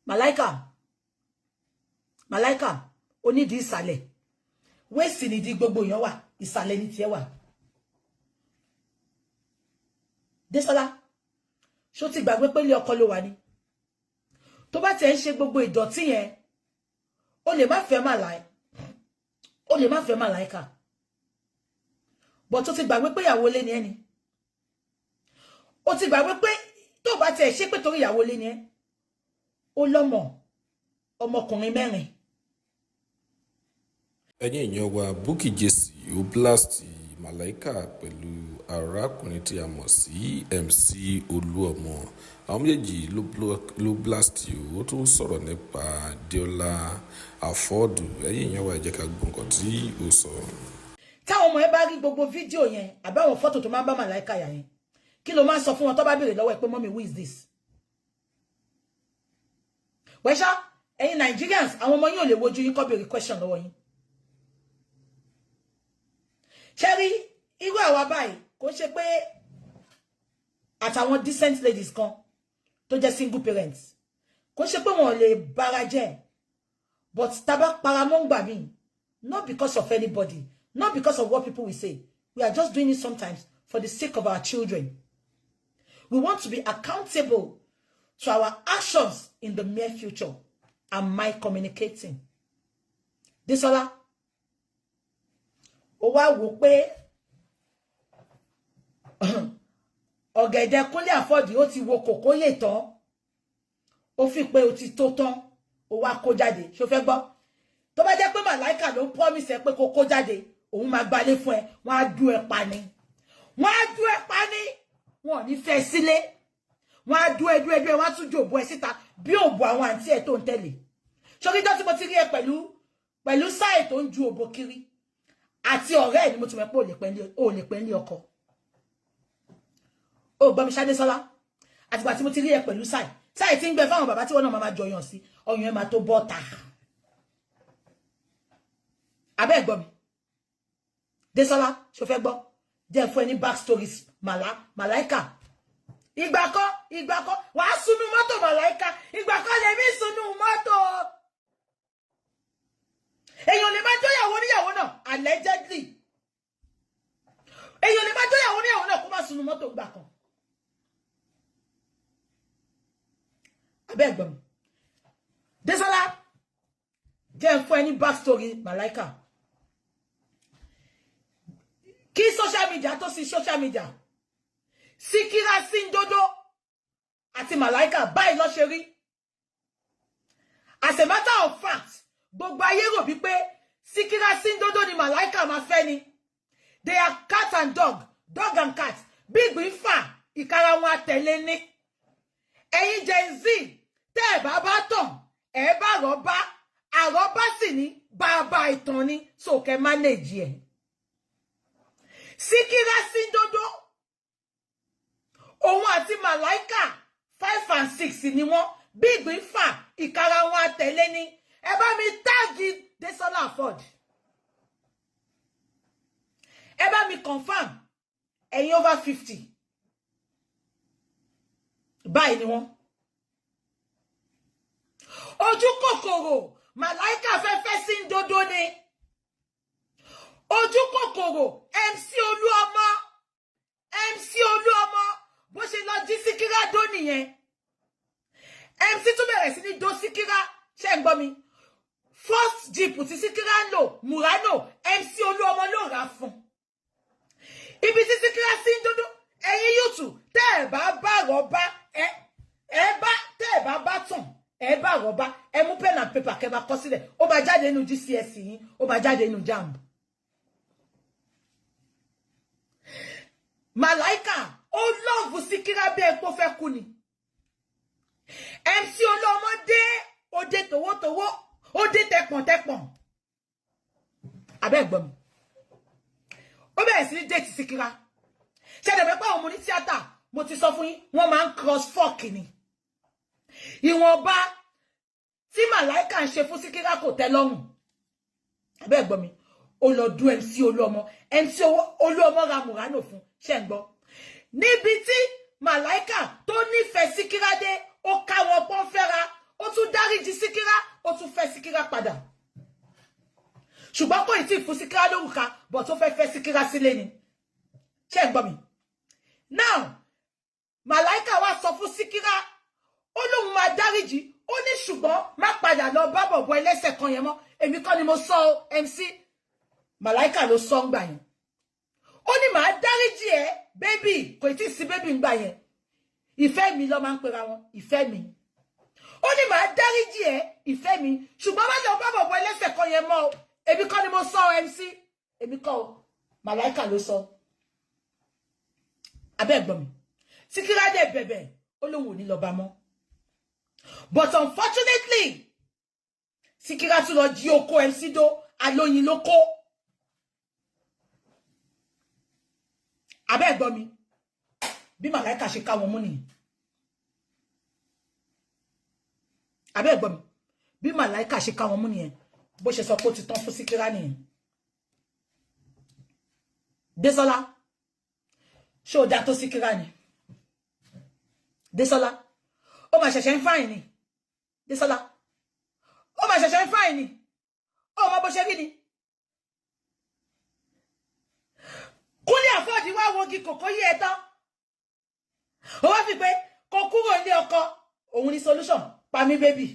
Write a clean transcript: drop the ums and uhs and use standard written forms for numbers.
Màláìkà, Màláìkà, onídìí ìsàlẹ̀, waist nídìí gbogbo èèyàn wà, ìsàlẹ̀ ní tiẹ̀ wà. Désọlá, ṣó ti gbàgbé pé ilé ọkọ ló wà ní? Tó bá tiẹ̀ ń ṣe gbogbo ìdọ̀tí yẹn, o lè má fẹ́ màláì, o lè má fẹ́ Màláìkà, but tó ti gbàgbé pé ìyàwó ilé ni ẹ́ ni. O ti gbàgbé pé tó bá tiẹ̀ ṣe pé torí ìyàwó ilé ni ẹ́, ó lọ́mọ ọmọkùnrin mẹ́rin. Ẹ̀yin èèyàn wa, Bukky Jesse ó blast Màláíkà pẹ̀lú arákùnrin tí a mọ̀ sí MC Olúọmọ. Àwọn méjèèjì ló blast. Ó tún sọ̀rọ̀ nípa Deola Afọ́ọ̀dù. Ẹ̀yin èèyàn wa, ẹ jẹ́ ká gbọ́ nǹkan tí ó sọ. Táwọn ọmọ ẹ bá rí gbogbo fídíò yẹn àbáwọn fọ́tò tó máa ń bá Màláìka yà yẹn, kí ló máa ń sọ fún wọn tó bá béèrè lọ́wọ́ ẹ pé, "Mommy, who is this?" Wẹ́ṣá, ẹ̀yin Nigerians, àwọn ọmọ yín ò lè wojú yín kó béèrè question lọ́wọ́ yín. Ṣé rí irú àwa báyìí, kò ṣe pé àtàwọn decent ladies kan tó jẹ́ single parents, kò ṣe pé wọn ò lè bára jẹ́, but tá bá paramọ́ ń gbà mí, not because of anybody, not because of what people will say, we are just doing it sometimes for the sake of our children. We want to be accountable to our actions in the near future. Am I communicating? Desola, ó wá wò pé ọ̀gẹ̀dẹ̀ Kúnlé Àfọ́dì ó ti wo kòkóyè tán, ó fi pé ó ti tó tán, ó wá kó jáde. Ṣó fẹ́ gbọ́? Tó bá jẹ́ pé Màláìkà ló ń promise ẹ pé kó kó jáde, òun máa gbalé fún ẹ, wọ́n á dú ẹ pa ni. Wọ́n á dú ẹ pa ni. Wọn ò ní fẹ́ sílé. Wọ́n á dú ẹ, dú ẹ, dú ẹ, wọ́n á tún jòbó ẹ síta bí òbò àwọn àǹtí ẹ tó ń tẹ̀lé. Ṣókíjọ́ tí mo ti rí ẹ pẹ̀lú sáì tó ń ju òbò kiri àti ọ̀rẹ́ ẹ̀ ni mo ti mọ̀ pé ò lè pẹ́ ní ọkọ. Ó gbọ́ mi, Ṣadé Sọ́lá, àtìgbà tí mo ti rí ẹ pẹ̀lú sáì sáì tí ń gbẹ fáwọn bàbá tí wọ́n náà máa jọyàn sí ọyàn, ẹ máa tó bọ́ta. Abẹ́ ẹ̀ gbọ́ mi, Désọ́lá, ṣo fẹ́ gbọ́? Jẹ́ fún ẹ ní back stories. Màláìkà, ìgbà kan, ìgbà kan, wàá sunú mọ́tò. Màláìkà, ìgbà kan lèmi sunú mọ́tò. Èèyàn lè máa jóyàwó níyàwó náà, allegedly, èèyàn lè máa jóyàwó níyàwó náà kó má sunú mọ́tò gbà kan. Abẹ́ ẹ̀gbọ́n mi, Désọ́lá, jẹ́ fún ẹ ní back story Màláìkà. Kí social media tó sí social media, Síkírá Síndodo àti Màláìkà báyìí ló ṣe rí. As a matter of fact, gbogbo ayé rò bí pé Síkírá Síndodo ni Màláìkà máa fẹ́ ni. They are cat and dog, dog and cat. Bí ìgbín fà, ìkara wọn àtẹ̀lé ní. Ẹ̀yin Gen Z, tẹ́ ẹ̀ bá bá tàn, ẹ̀ bá rọ́bá, àrọ́bá sì ní bàbá ìtàn ni, so kẹ́ manage ẹ̀. Síkírá Síndodo, òun àti Màláìkà, 5 and 6 ni wọ́n. Bí ìgbín fà, ìkara wọn àtẹ̀lé ni. Ẹ bá mi tag Desola Afod, ẹ bá mi confirm. Ẹ̀yin over 50 báyìí ni wọ́n. Ojú kòkòrò Màláìkà fẹ́fẹ́ sí ń dodo ni. Ojú kòkòrò MC Olúọmọ, MC Olúọmọ, bó ṣe lọ jí Síkírá dó nìyẹn. MC tún bẹ̀rẹ̀ sí ní dó Síkírá. Ṣé ń gbọ́ mi? First jeep tí Síkírá ń lò, Murano, MC Olúọmọ ló rà fún. Ibi tí Síkírá sí ń dúdú, ẹ̀yin yùtù, tẹ́ ẹ̀ bá bá rọ́bá, ẹ bá, tẹ́ ẹ̀ bá bá tàn, ẹ bá rọ́bá. Ẹ mú pen and paper, kẹ́ bá kọ sílẹ̀. Ó máa jáde nínú GCSE yín, ó máa jáde nínú JAMB. Màláìkà ó love Síkírá bí ẹ pé ó fẹ́ kú ni. MC Olúọmọ dé, ó dé tòwótòwó, ó dé tẹpọ̀ntẹpọ̀n. Abẹ́ ẹ̀gbọ́n mi, ó bẹ̀rẹ̀ sí ní date Síkírá. Ṣẹlẹ̀ pé àwọn ọmọ ní tíátà, mo ti sọ fún yín, wọ́n máa ń cross fork ni. Ìwọ̀nba tí Màláìkà ń ṣe fún Síkírá kò tẹ́ lọ́rùn. Abẹ́ ẹ̀gbọ́n mi, ó lọ dún MC Olúọmọ. MC Olúọmọ ra Murano fún. Ṣe ń gbọ́? Níbi tí Màláìkà tó nífẹ̀ẹ́ Síkírá dé, ó ká wọn pọ́n fẹ́ra, ó tún dá Dáríjì Síkírá, ó tún fẹ́ Síkírá padà, ṣùgbọ́n kò tí ì fún Síkírá lórúkà bọ̀, tó fẹ́ fẹ́ Síkírá sílé ni. Ṣé ń gbọ́ mi now? Màláìka wá sọ fún Síkírá, ó lóun máa dáríjì, ó ní ṣùgbọ́n má padà lọ bá bọ̀bọ̀ ẹlẹ́sẹ̀ kan yẹn mọ́. Èmi kọ́ ni mo sọ o, MC Màláìka ló sọ ń gbà yẹn. Ó ní màá dáríjì ẹ, baby. Kò tí ì sí baby ń gbà yẹn, ìfẹ́ mi ló máa ń pera wọn, ìfẹ́ mi. Ó ní màá dáríjì ẹ, ìfẹ́ mi, ṣùgbọ́n má lọ bá bọ̀bọ̀ ẹlẹ́sẹ̀ kan yẹn mọ́ o. Èmi kọ́ ni mo sọ o, MC, èmi kọ́ o, Màláìka ló sọ. Abẹ́ ẹ̀gbọ́n mi, Síkírá dẹ̀ bẹ̀bẹ̀, ó lóun ò ní lọ bá mọ́, but unfortunately, Síkírá tún lọ jí oko MC dó alóyin ló kó. Abẹ́ ẹ̀gbọ́n mi, bí Màláìka ṣe ká wọn mú nìyẹn. Abẹ́ ẹ̀gbọ́n mi, bí Màláìka ṣe ká wọn mú nìyẹn, bó ṣe sọ pé ó ti tán fún Síkírá nìyẹn. Désọlá, ṣé o dá tó Síkírá ni? Désọlá, ó máa ṣẹ̀ṣẹ̀ ń fáìn ni. Désọlá, ó máa ṣẹ̀ṣẹ̀ ń fáìn ni. Ó mọ bó ṣe rí ni. Kúnlé Àfọ́ọ̀dì wá wogi kòkó yí ẹ tán, ó wá fi pé kó kúrò ní ọkọ òun ní solution. Pa mí, baby.